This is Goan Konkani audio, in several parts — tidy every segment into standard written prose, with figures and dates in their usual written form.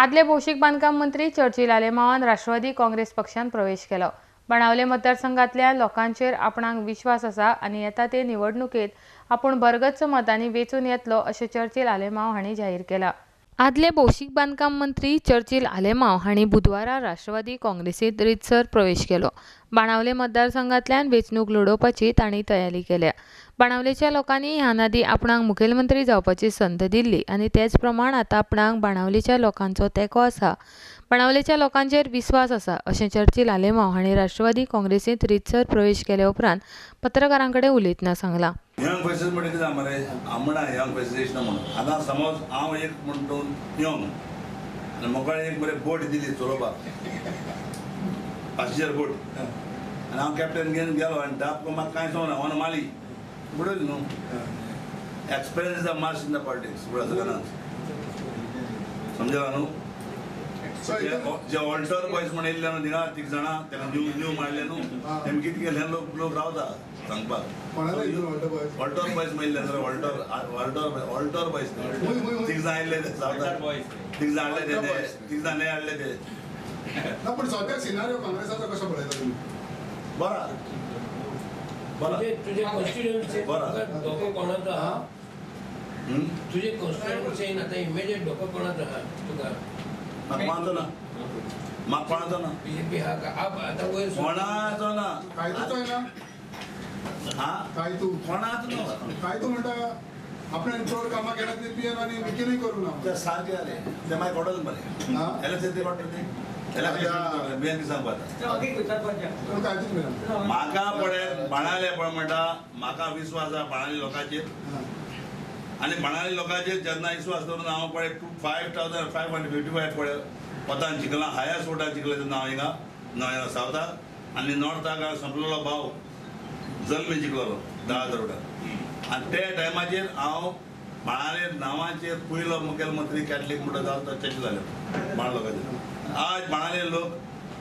आदले भौशीक बांदकाम मंत्री चर्चिल आलेमांवान राष्ट्रवादी काँग्रेस पक्षान प्रवेश केलो. बाणावले मतदारसंघातल्या लोकांचेर आपणाक विश्वास आसा आनी येता ते निवडणुकेत आपूण भरगच्च मतांनी वेंचून येतलो अशें चर्चिल आलेमांव हांणी जाहीर केला. आदले भौशीक बांदकाम मंत्री चर्चिल आलेमांव हांणी बुधवारा राष्ट्रवादी काँग्रेसीत रितसर प्रवेश केलो. बाणावले मतदारसंघातल्यान वेंचणूक लडोवपाची तांणी तयारी केल्या. बाणावलेच्या लोकांनी ह्यान आदीं आपणाक मुखेलमंत्री जावपाची संद दिल्ली आनी तेच प्रमाण आतां आपणाक बाणावलेच्या लोकांचो तेंको आसा, बाणावलेच्या लोकांचेर विस्वास आसा अशें चर्चिल आलेमांव हांणी राष्ट्रवादी काँग्रेसीत रितसर प्रवेश केल्या उपरांत पत्रकारां कडेन उलयतना सांगलां. यंग फेसीस म्हणजे कितें मरे, हांव म्हणा यंग फेसीस ना म्हणून. आतां समज हांव एक म्हणटून यंग आनी म्हाका एक बरे बोट दिली चलोवपाक, पासिंजर बोट, आनी हांव कॅप्टन घेवन गेलो आनी धाप म्हाका कांय सांगना, हांव माली बुडयली न्हू. Experience is the must in the politics बुडा सगळ्यांना समजला न्हू. जे ऑल्टर बॉयज म्हण येयल्ले न्हू थिंगा तीग जाणां ताका न्यू न्यू मारले न्हू, तेमी कितें केलें लोक लोक रावता सांगपाक. ऑल्टर बॉयज म्हणिल्ले ऑल्टर ऑल्टर ऑल्टर बॉयज तीग जाण आयिल्ले ते सावतार, तीग जाण हाडले ते, तीग जाण हाडले ते. पूण सद्या सिनारियो काँग्रेसाचो कसो पळयता तुमी? बरा बरा तुजे कॉन्स्टिट्युएन्सी धोको कोणाचो आहा? तुजे कॉन्स्टिट्युएन्सीन आतां इमिडिएट धोको कोणाचो आहा तुका? म्हाका कोणाचो ना, म्हाका कोणाचो ना. बीजेपी आहा आतां वयर कोणाचो ना. कायदोचो ना. हा काय तू कोणाचो ना. काय तू म्हणटा आपल्यान चड कामां केल्यात ते पीएन आनी विकीनूय करूंक ना. ते सारके जाले ते मागीर कोटल मरे एल ते कोटले ते म्हाका पळय बाणाले पळय म्हणटा म्हाका विस्वास आहा बाणाली लोकांचेर आनी बाणाली लोकांचेर जेन्ना विस्वास दवरून हांव पळय 25,555 पळय पतान जिखला, हायस्ट वोटान जिखले तेन्ना हांव हिंगा सावथाक आनी नॉर्थाक हांव संपलेलो भाव जल्मी जिखलेलो 10,000 वोटान. आनी त्या टायमाचेर हांव बाणाले नांवाचेर पयलो मुखेलमंत्री कॅथलीक म्हणटा जालो तो चर्चिल आलेमांव बाण लोकांचेर. आज बाणाले लोक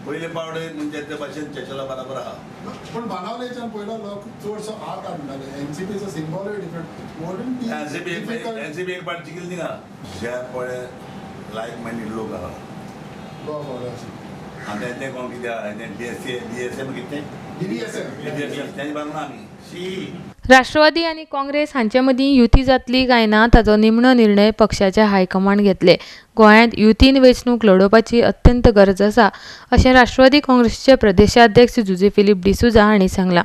पयले पावडे म्हणजे ते भाशेन चर्चिला बराबर आहा. पूण बाणावलेच्यान पयलो लोक चडसो आहा काय म्हणटाले एनसीपीचो सिम्बॉलूय डिफरंट. एनसीपी एक पाट जिखली थिंगा. जे पळय लायक मायंडेड लोक आहा. आनी तें कोण कितें आहा तें डीएसएम कितें डीबीएसएम तेंचे बाजून आमी शी. राष्ट्रवादी आनी काँग्रेस हांचे मदीं युती जातली काय ना ताचो निमणो निर्णय पक्षाचे हायकमांड घेतले. गोंयांत युतीन वेंचणूक लडोवपाची अत्यंत गरज आसा अशें राष्ट्रवादी काँग्रेसचे प्रदेशाध्यक्ष जुझे फिलीप डिसोझा हांणी सांगलां.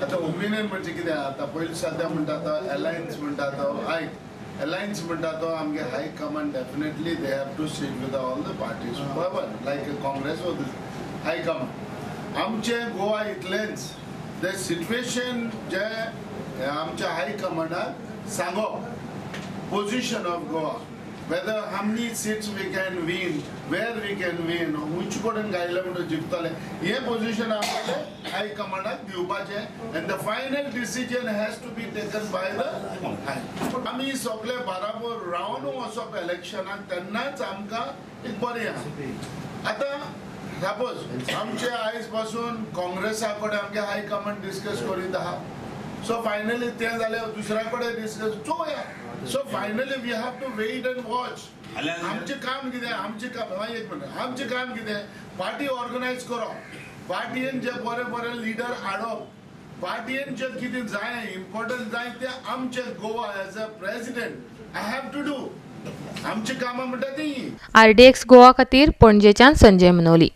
आतां ओपिनियन म्हणजे कितें आतां पयलीं सद्या म्हणटा तो अलायन्स म्हणटा तो आयक अलायन्स म्हणटा तो आमगे high command definitely they have to sit with all the parties बरोबर लायक काँग्रेस वो हायकमांड. आमचें गोवा इतलेंच the situation जे आमच्या हायकमांडाक सांगप position of Goa, whether how many seats we can win, where we can win, खंयचे कडेन गायले म्हणून जिखतले हें पोजिशन आमकां हायकमांडाक दिवपाचें and the final decision has to be taken by the high. आमी सगळे बाराबर रावन वचप इलेक्शनाक तेन्नाच आमकां एक बरें आहा. आतां सपोज आमचे आयज पासून काँग्रेसा कडेन आमगे हायकमांड डिस्कस करीत आहा, सो फायनली तें जाल्यार दुसऱ्या कडेन डिस्कस चोया. So finally we have to wait and watch. आमचें काम कितें, आमचें काम एक मिनट, आमचें काम कितें पार्टी ऑर्गनायज करप, पार्टयेन जे बरे बरे लिडर हाडप, पार्टयेन जे कितें जाय इम्पॉर्टंट जाय तें आमचें Goa as a president I have to do. आमचीं कामां म्हणटा तीं. आरडीएक्स गोवा खातीर पणजेच्यान संजय मनोली.